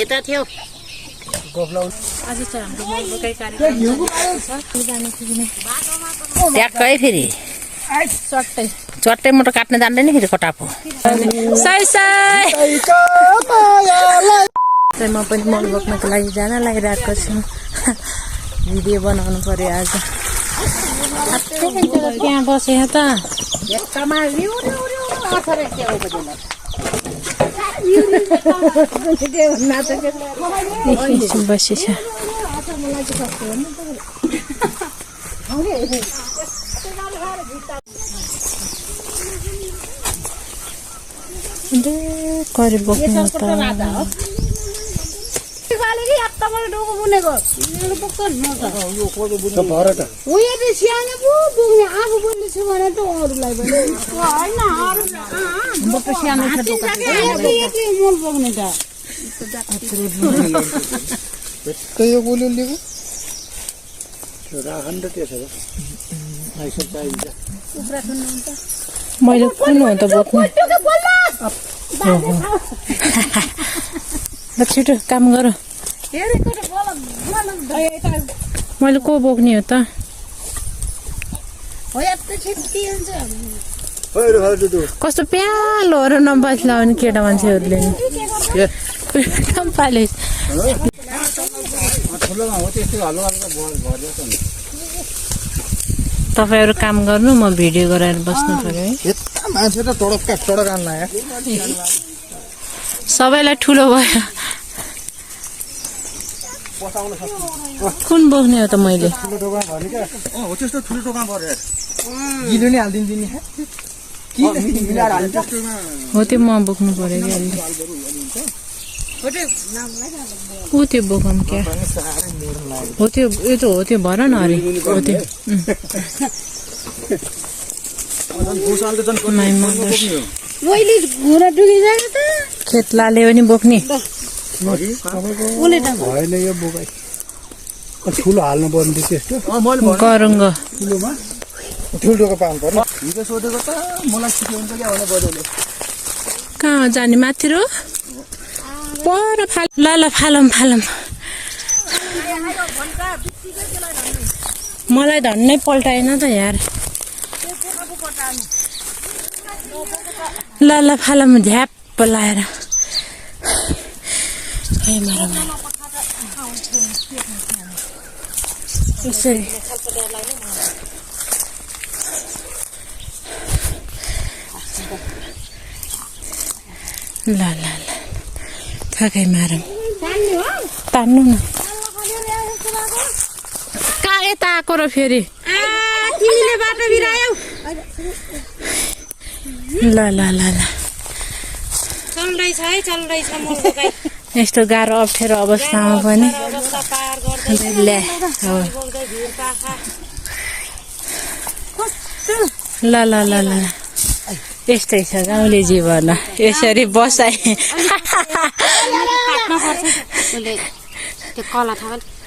यता थियो ट्याक्कै फेरि चट्टै मोटो काट्न जान्दैन फेरि कटापो म पनि मल बोक्नको लागि जान लागिरहेको छु भिडियो बनाउनु पर्यो आज त्यहाँ बसे त बसेछ करि बोक्नु त मैले कुन हो त बोक्नु छिटो काम गर मैले को बोक्ने हो त कस्तो प्यालोहरू नबस्ला भने केटा मान्छेहरूले पाले तपाईहरु काम गर्नु म भिडियो गराएर बस्नु पर्यो है मान्छे त टडक आन्ला सबैलाई ठुलो भयो कुन बोक्ने हो त मैले हो त्यस्तो ठुलो टोका भरे गिलो नि हाल्दिन नि हो त्यो म बोक्नु पर्यो कि अलि ऊ त्यो बोकम क्या हो त्यो यो त हो त्यो भर न अरे हो त्यो खेत लाले पनि बोक्ने ठुलो हाल्नु पर्ने त्यस्तो गरुङ्ग ठुलो टोका पाउनु पर्ने हिजो सोधेको त मलाई सिकाउनु क्या भने बजाउले कहाँ जाने माथि र पर फाल ल फालम मलाई धन्नै पल्टाएन त यार ल फालम झ्याप लाएर यसरी ल थकै मारौँ तान्नु न कहाँ यता आएको र फेरि ल यस्तो गाह्रो अप्ठ्यारो अवस्थामा पनि ल्या ल यस्तै छ गाउँले जीवन यसरी बसाइ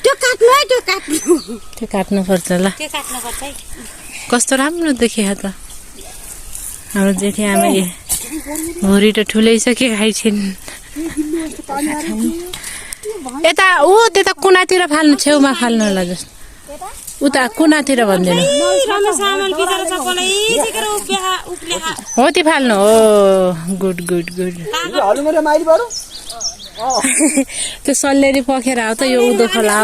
त्यो काट्नु पर्छ ल कस्तो राम्रो देखियो त हाम्रो जेठी आमा भुँडी त ठुलै छ के खाइछिन् यता त्यता कुनातिर फाल्नु छेउमा फाल्नु होला जस्तो उता कुनातिर भन्दिनु हो त्यो फाल्नु हो गुड त्यो सल्लेरी पखेर आऊ त यो उदो खोला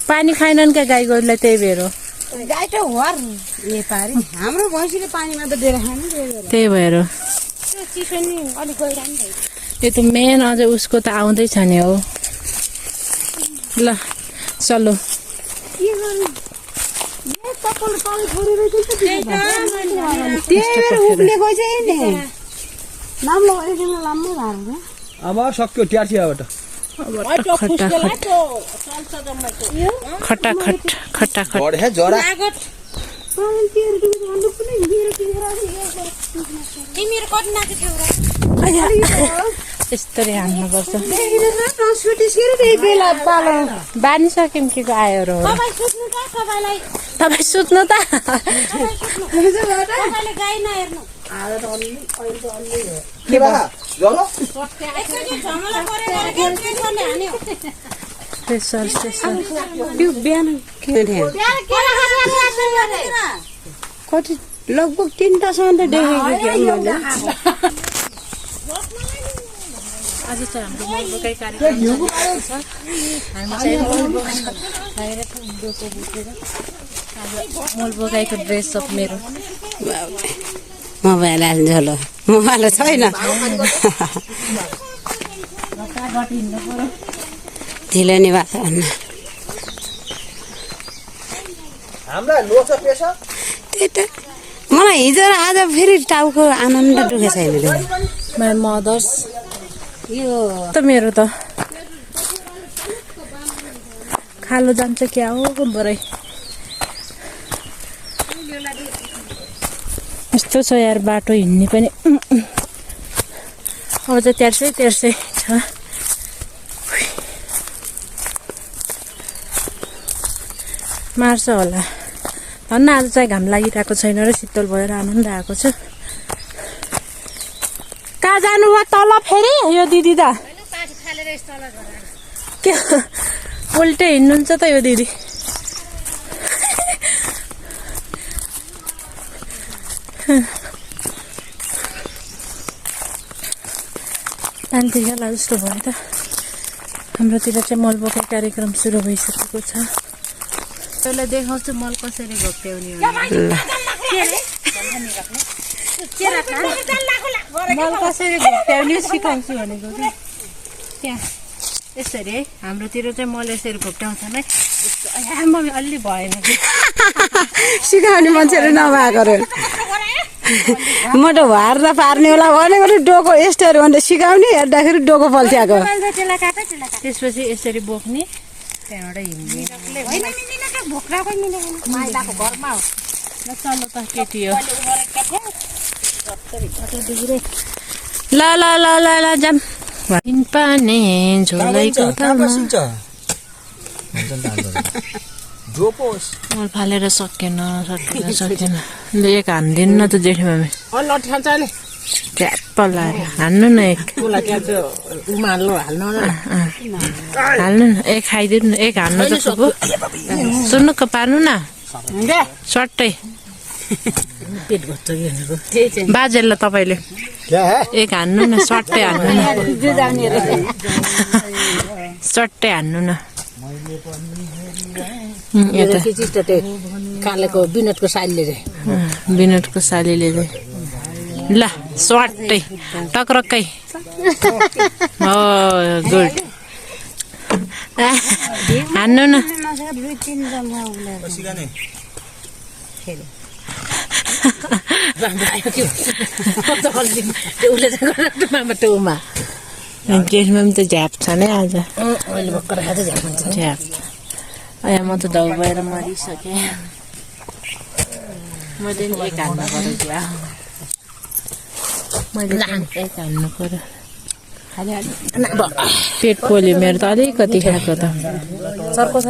पानी खाएनन् क्या गाई गोरुलाई त्यही भएर गाई त हर ए पारी हाम्रो भैँसीले पानीमा त दिएर खानु त्यही भएर चिसो नि अलिक गइरानी यो त मेन अझ उसको त आउँदैछ नि हो ल चलो अब सक्यो ट्यार्सियाबाट खटाखट यस्तरी हान्नुपर्छ बानिसक्यौँ के आयो र तपाईँ सुत्नु त के बा जलो प्रेसर त्यो बिहान कति लगभग 3टासम्म त देखेको थिएँ मैले आज चाहिँ हाम्रो मलबोकाई कार्यक्रम छ हामी चाहिँ मलबोकाईको ड्रेसअप मेरो मोबाइल झोलो मोबाइल छैन ढिलो नि भएको भन्न हामीलाई लोछ पेशा त्यही त मलाई हिजो र आज फेरि टाउको आनन्द दुखेको छैन माई मदर्स यो त मेरो त खालो जान्छ क्या हो बरै यस्तो छ यार बाटो हिँड्ने पनि अब चाहिँ तेर्सै छ मार्छ होला धन्न आज चाहिँ घाम लागिरहेको छैन र शीतल भएर आनन्द आएको छ कहाँ जानुभयो तल फेरि यो दिदी त के उल्टे हिँड्नुहुन्छ त यो दिदी शान्ति होला जस्तो भयो त हाम्रोतिर चाहिँ मलबोकाई कार्यक्रम सुरु भइसकेको छ त्यसलाई देखाउँछु मल कसरी घोप्ट्याउने मल कसरी घोप्ट्याउने सिकाउँछु भनेको कि त्यहाँ यसरी है हाम्रोतिर चाहिँ मल यसरी घोप्ट्याउँछन् है मम्मी अलि भएन कि सिकाउने मान्छेहरू नभएको रे म त भार्दा पार्ने होला भनेको डोको यस्तोहरू भन्दा सिकाउने हेर्दाखेरि डोको पल्ट्याएको त्यसपछि यसरी बोक्ने त्यहाँबाट हिँड्ने चल्नु त केटी हो ल ल ल ल ल जाम पाने झोलैको तालमा मल फालेर सकेन एक हान्दिनु न त जेठी मामी ट्याप्प लाएर हान्नु न एक हाल्नु न एक खाइदिनु न एक हान्नु त सुको सुन्नुक पार्नु न सट्टै बाजेलाई तपाईँले एक हान्नु न सट्टै हान्नु न सट्टै हान्नु न कालेको विनोदको सालीले विनोदको सालीले ल स्वाटै टक्रक्कै हो गुड हान्नु न जेठमा पनि त झ्याप छ नै आज झ्याप अया म त दाउ भएर मरिसकेँ मैले नि एक हान्नु पर्यो क्या मैले एक हान्नु पर्यो पेट पोल्यो मेरो त अलिकति खाएको त सर्को छ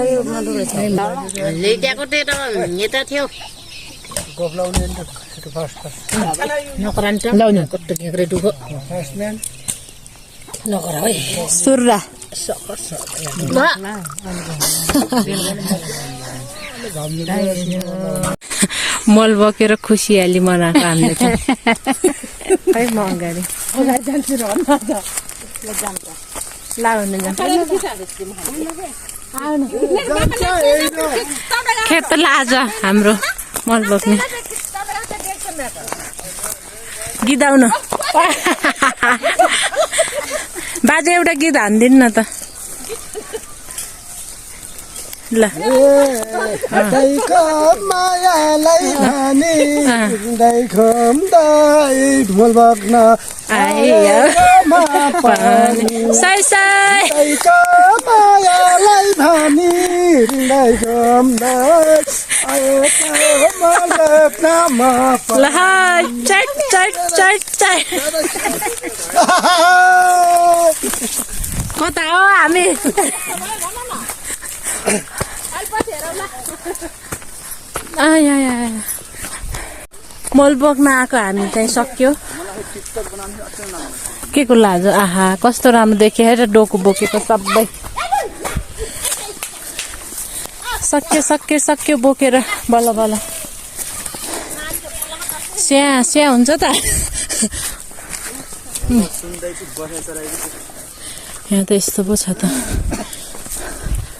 सुर्रा मल बोकेर खुसियाली मनाएको हामीले त खै म अगाडि खेत लाज हाम्रो मल बोक्ने गीत आउनु बाजे एउटा गीत हान्दिनु न त ल मायालाई भानी दैखम दाइ ढोल बग्न सै सै मायालाई भानी दैखम दाइ ल चट चट चट चट कता हो हामी मल बोक्न आएको हामी चाहिँ सक्यो के को लाज आहा कस्तो राम्रो देख्यो हेर डोको बोकेको सबै सक्यो बोकेर बल्ल बल्ल स्या हुन्छ त यहाँ त यस्तो पो छ त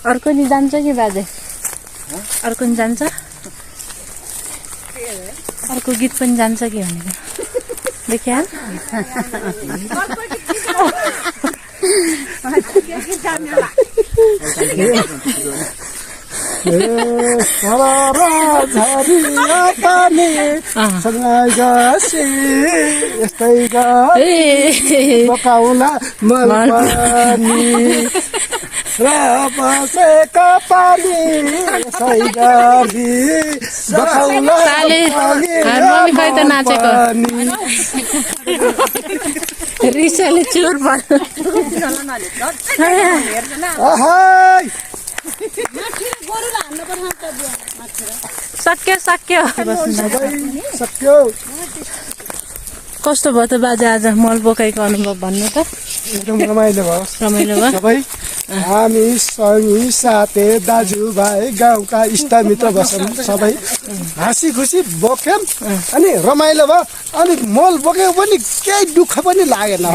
अर्को नि जान्छ कि बाजे अर्को नि जान्छ अर्को गीत पनि जान्छ कि भनेको देखिया मम्मी खै त नाचेको रिसाले चोर सक्यो कस्तो भयो त बाजे आज मल बोकाइको अनुभव भन्नु त एकदम रमाइलो भयो भयो हामी सँगै साथै दाजुभाइ गाउँका इष्टमित्र बस्छौँ सबै हाँसी खुसी बोक्यौँ अनि रमाइलो भयो अनि मल बोक्यो पनि केही दुःख पनि लागेन हो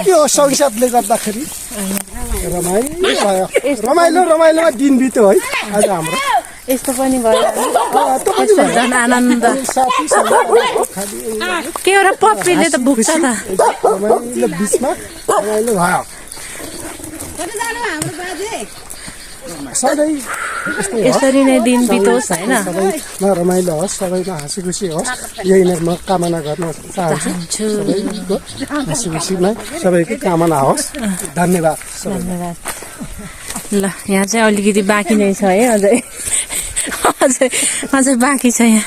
के हो संसारले गर्दाखेरि रमाइलोमा दिन बित्यो है आज हाम्रो यस्तो पनि भयो झन् आनन्द के एउटा पप्पीले त भुक्छ त रमाइलो बिचमा रमाइलो भयो सधैँ यसरी नै दिन बितोस् होइन सबैमा रमाइलो होस् सबैमा हाँसी खुसी होस् यही नै म कामना गर्न चाहन्छु सबैको हाँसी खुसीमा सबैको कामना होस् धन्यवाद ल यहाँ चाहिँ अलिकति बाँकी नै छ है अझै बाँकी छ यहाँ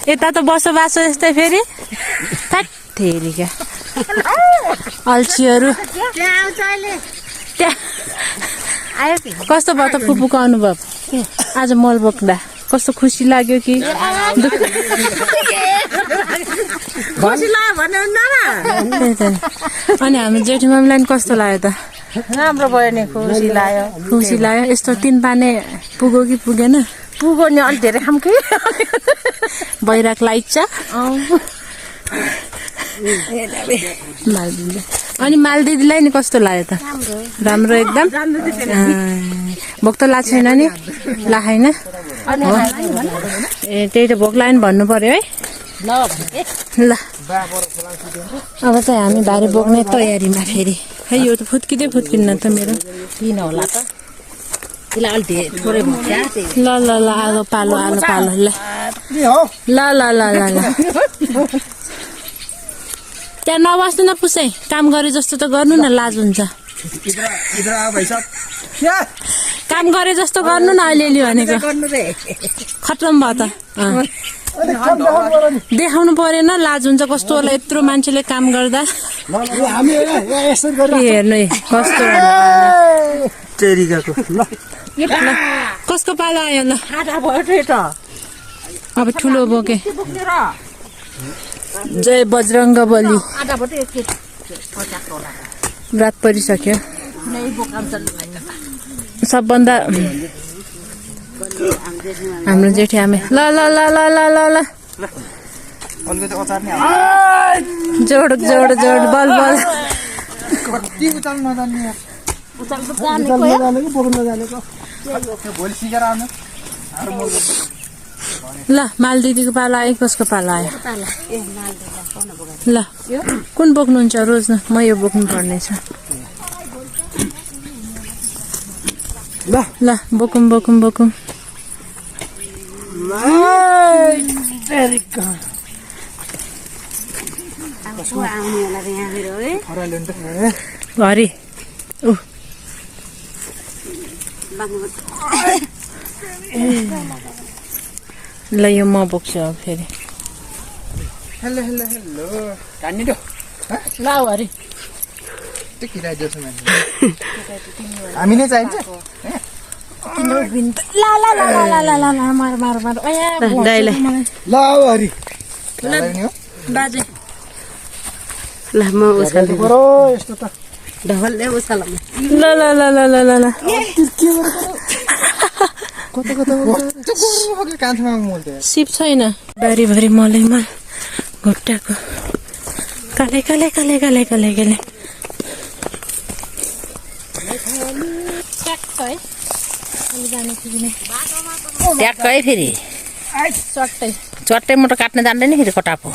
यता त बसोबासो यस्तै फेरि थेरी क्या अल्छीहरू कस्तो भयो त फुपूको अनुभव आज मल बोक्दा कस्तो खुसी लाग्यो कि अनि हाम्रो जेठी मम्मीलाई नि कस्तो लाग्यो त राम्रो भयो नि खुसी लाग्यो यस्तो 3 पाने पुग्यो कि पुगेन पुग्यो नि अलि धेरै खाम कि बैराग लाइच अनि मालदिदीलाई नि कस्तो लाग्यो त राम्रो एकदम भोक त लाग्छ छैन नि लाखैन ए त्यही त भोक लाग्यो भन्नु पर्यो है ल अब चाहिँ हामी भारी बोक्ने तयारीमा फेरि खै यो त फुत्किन्न त मेरो किन होला त त्यसलाई अलि धेरै थोरै ल आलो पालो ल त्यहाँ नबस्नु न पुसै काम गरे जस्तो त गर्नु न लाज हुन्छ काम गरे जस्तो गर्नु न अलिअलि भनेको खत्तम भयो त देखाउनु परेन लाज हुन्छ कस्तो होला यत्रो मान्छेले काम गर्दा हेर्नु कस्तो कसको पालो आयो ल अब ठुलो बोके जय बजरङ्ग बली रात परिसक्यो सबभन्दा हाम्रो जेठी आमे ल जोड बल ल माल दिदीको पालो आयो कसको पालो आयो ल कुन बोक्नुहुन्छ रोज न म यो बोक्नु पर्नेछ ल बोकुम घरि ल यो म बोक्छु अब फेरि हेलो ल हरि हामी नै चाहिन्छ दाइलाई ल अब हरि बाजे ल म उचाल्छु बरो यस्तो त ढकलले उचाल ल ल ल ल ल ल ल सिप छैन बारीभरि मलै मल घुट्टाको काले काले काले काले काले काले ट्याक्क है फेरि चट्टै मोटो काट्न जान्दैन फेरि कटापो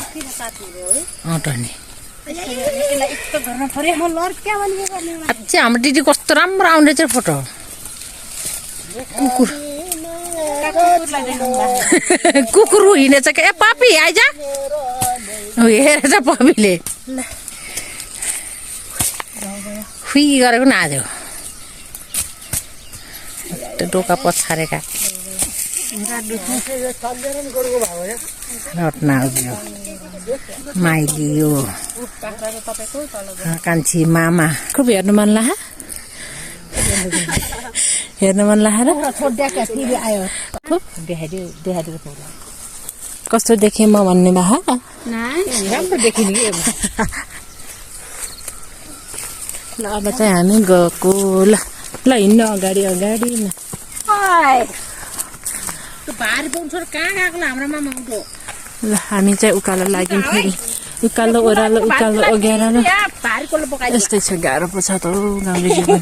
टर्ने अझै हाम्रो दिदी कस्तो राम्रो आउने चाहिँ फोटो कुकुर हिँडेछ क्या ए पापी आइज हेरेछ पपीले खुइ गरेको न आज डोका पछारेका रत्ना माइली यो कान्छी मामा खुब हेर्नु मन लाग्यो हेर्नु मन लाग्यो कस्तो देखेँ म भन्ने भए राम्रो देखिने ल अब चाहिँ हामी गएको ल ल हिँड्नु अगाडि अगाडि न ल हामी चाहिँ उकालो लाग्यौँ फेरि उकालो ओह्रालो उकालो ओघ्यारो यस्तै छ गाह्रो पो छ त गाउँले जीवन